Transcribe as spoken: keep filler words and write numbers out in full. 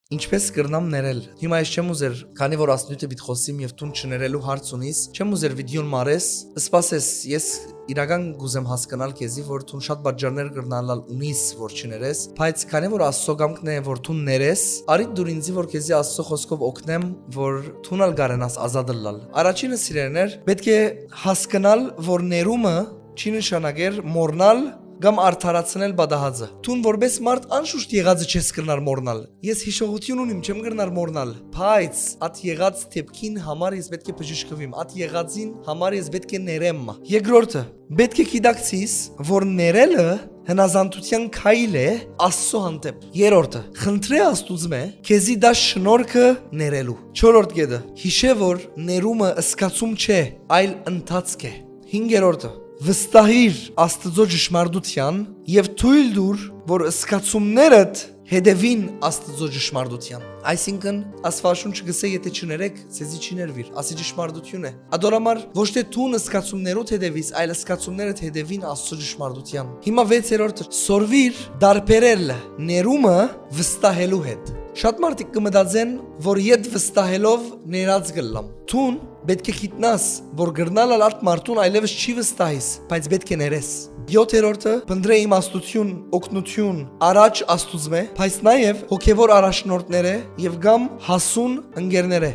Ինչպէս կրնամ ներել։ Հիմա ես չեմ ուզեր, քանի որ Աստուծոյ պիտի խոսիմ եւ դուն չներելու հարց ունիս, չեմ ուզեր վիդեոն մարես, սպասես, ես իրական կ'ուզեմ հասկնալ քեզի, որ դուն շատ պատճառներ կրնալալ ունիս, որ չներես, բայց քանի որ Աստծո կամքն է, որ դուն ներես, արիդ դուր ինձի, որ քեզի Աստծո խոսքով օգնեմ, որ դուն ալ կարենաս ազատ ըլլալ։ Առաջինը, սիրելիներ, պէտք է հասկնալ, որ ներումը չի նշանակեր մոռնալ կամ արդարացնել պատահածը։ Դուն որպես մարդ անշուշտ եղածը չես կրնար մոռնալ։ Ես յիշողութիւն ունիմ, չեմ կրնար մոռնալ, բայց ատ եղած դեպքին համար ես պէտք է բժշկուիմ, ատ եղածին համար ես պէտք է ներեմ։ Երկրորդը, պէտք է գիտակցիս, որ ներելը հնազանդութեան քայլ է Աստծո հանդէպ։ Երրորդը, խնդրէ Աստուծմէ քեզի տայ շնորհքը ներելու։ Չորրորդ կետը, յիշէ, որ ներումը զգացում չէ, այլ ընթացք է։ Հինգերորդը, վստահիր Աստծո ճշմարտութեան եւ թոյլ տուր, որ զգացումներդ հետեւին Աստծո ճշմարտութեան։ Այսինքն, Աստուածաշունչը կ'ըսէ, եթէ չներեք, ձեզի չի ներուիր, ասի ճշմարտութիւն է։ Ատոր համար ոչ թէ դուն զգացումներուդ հետեւիս, այլ զգացումներդ հետեւին Աստծո ճշմարտութեան։ Հիմա վեցերորդը, սորվիր տարբերել ներումը վստահելու հետ։ Շատ մարդիկ կը մտածեն, որ ետ վստահելով ներած կ'ըլլամ։ Դուն պէտք է գիտնաս, որ կրնալ ալ ատ մարդուն այլեւս չի վստահիս, բայց պէտք է ներես։ Յոթերորդը, փնտռէ իմաստութիւն, օգնութիւն առաջ Աստուծմէ, բայց նաեւ հոգեւոր առաջնորդներէ եւ կամ հասուն ընկերներէ։